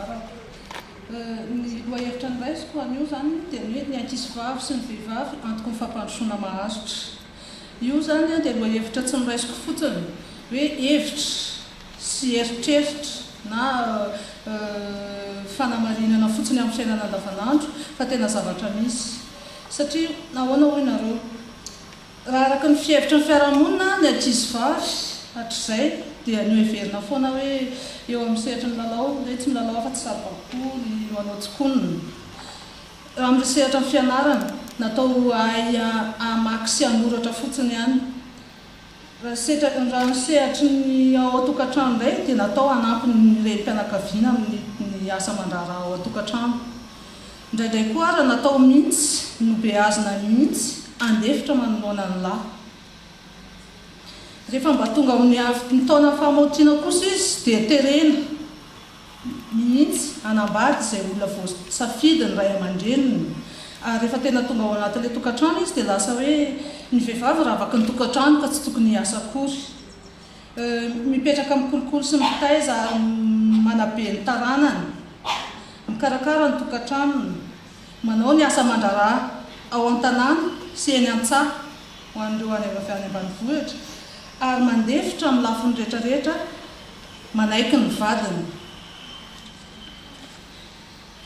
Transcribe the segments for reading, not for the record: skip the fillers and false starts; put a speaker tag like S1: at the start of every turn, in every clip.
S1: anjarako. Ny lohahevitra noraisiko anio izany dia ny hoe ny ankizivavy sy ny vehivavy antoky ny fampandrosoana maharitra. Io izany dia lohahevitra tsy noraisiko fotsiny hoe hevitra sy eritreritra na fanamarinana fotsiny amin'ny fiainana andavanandro fa tena zavatra misy. Satria nahoana hoy nareo? Raha araka ny fihevitry ny fiarahamonina, ny ankizivavy hatrizay dia noheverina foana hoe eo amin'ny sehatry ny lalao, hoe tsy milalao afa-tsy saribakoly, manao tsikonina. Raha amin'ny sehatra ny fianarana, natao hahay hamaky sy hanoratra fotsiny ihany. Raha setra, raha ny sehatry ny ao an-tokantrano indray dia natao hanampy ny renim-pianakaviana amin'ny asa aman-draharaha ao an-tokantrano. Indraindray koa ara natao mihitsy, nobeazina mihitsy handefitra manoloana ny lahy. Rehefa mba tonga amin'ny ny taona fahamaotiana kosa izy dia terena mihitsy hanambady izay olona voasafidy ny ray aman-dreniny. Ary rehefa tena tonga ao anatin'ilay tokantrano izy dia lasa hoe ny vehivavy ravaky ny tokantrano ka tsy tokony hiasa akory. Mipetraka mikolokolo sy mitaiza ary manabe ny taranany, mikarakara ny tokantranony, manao ny asa aman-draharaha ao an-tanàna sy eny an-tsaha ho an'ireo any avy any ambanivohitra ary mandefitra amin'ny lafiny rehetrarehetra manaiky ny vadiny.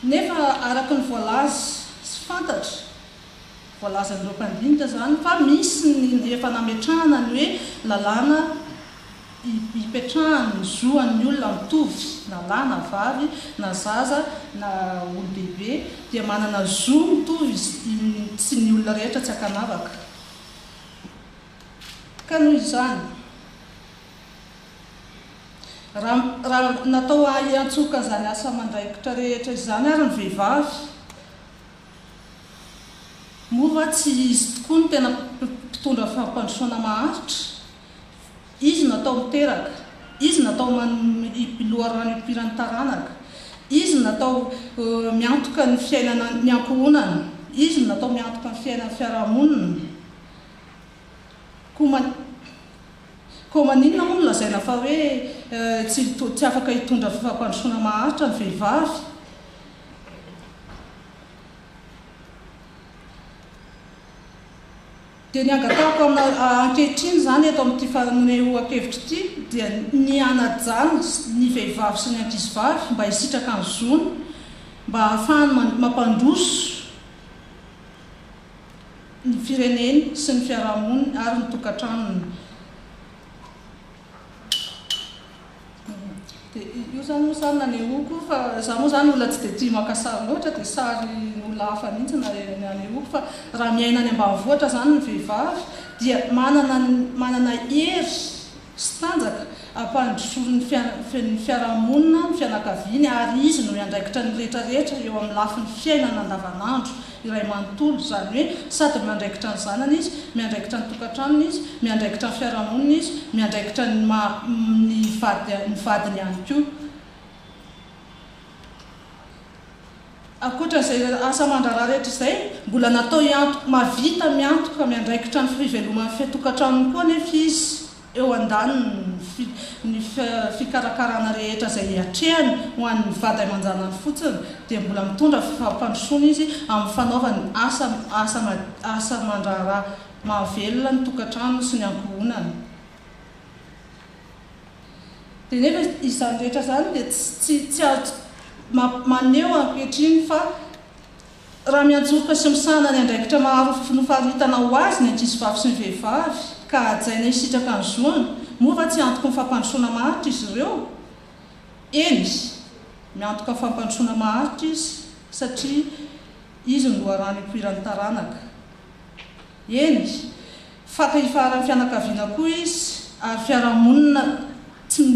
S1: Nefa araka ny voalaza sy fantatra, voalazan'ireo mpandinika izany fa misy ny efa nametrahana ny hoe lalàna ipetrahan'ny zo an'ny olona mitovy na lahy na vavy na zaza na olon-dehibe dia manana zo mitovy sy ny olona rehetra tsy ankanavaka. Ka noho izany, raha raha natao hiantsoka an'izany asa aman-draikitra rehetra izany ary ny vehivavy, Moa va tsy izy tokoa no tena mpitondra fampandrosoana maharitra? Izy no atao miteraka, izy no atao loharano ipoiran'ny taranaka, izy no natao miantoka ny fiainana ny ankohonana, izy no natao miantoka ny fiainan'ny fiarahamonina. Koa koa maninona moa no lazaina fa hoe tsy tsy afaka hitondra fampandrosoana maharitra ny vehivavy? Dia ny angatahako amina ankehitriny izany eto amin'ity fanehoan-kevitra ity dia ny hanajana ny vehivavy sy ny ankizivavy mba hisitraka ny zony mba hahafahany mampandroso ny fireneny sy ny fiarahamoniny ary ny tokantranony. Dia io izany moa sary nanehoako fa izaho moa izany olona tsy dia tia maka sary loatra dia sarin'olona hafa mihitsy no nanehoako fa raha miaina any ambanivohitra izany ny vehivavy dia manana manana hery sy tanjaka hampandrosoany ny fiarahamonina, ny fianakaviany ary izy no miandraikitra ny rehetra rehetra eo amin'ny lafiny fiainana andavanandro. iray manontolo, izany hoe sady miandraikitra ny zanany izy, miandraikitra ny tokantranony izy, miandraikitra ny fiarahamonina izy, miandraikitra ny maha ny vady ny vadiny ihany koa. Ankoatra izay asa aman-draharaha rehetra izay, mbola natao hiantoka, mahavita miantoka miandraikitra ny fiveloman'ny tokantranony koa anefa izy. Eo andaniny ny fikarakarana rehetra izay atrehany ho an'ny vady aman-janany fotsiny dia mbola mitondra fampandrosoana izy amin'ny fanaovany asa asa asa aman-draharaha mahavelona ny tokantranony sy ny ankohonany. Dia nefa izany rehetra izany dia tsy tsy azo maneho ankehitriny fa Raha miantsoroka sy misahana ny andraikitra maro nofaritana ho azy ny ankizivavy sy ny vehivavy, ka hajaina hisitraka ny zony, moa va tsy antoky ny fampandrosoana maharitra izy ireo? Eny, miantoka fampandrosoana maharitra izy, satria izy no loharano ipoiran'ny taranaka. Eny, faka ifaharan'ny fianakaviana koa izy, ary fiarahamonina tsy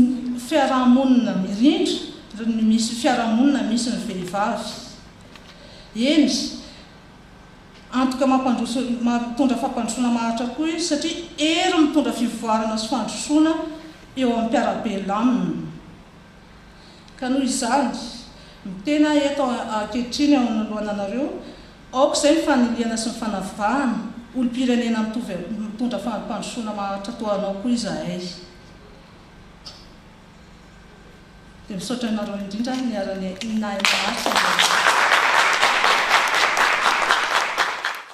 S1: fiarahamonina mirindra ny misy fiarahamonina misy ny vehivavy. Eny, antoka mampandroso, mitondra fampandrosoana maharitra koa izy satria hery mitondra fivoarana sy fandrosoana eo amin'ny mpiara-belona aminy. Ka noho izany, miteny aho eto ankehitriny eo anoloana anareo, aoka izay ny fanilihana sy ny fanavahana, olom-pirenena mitovy mitondra fampandrosoana maharitra toa anao koa izahay. Dia misaotra anareo indrindra niara-nahay naharitra.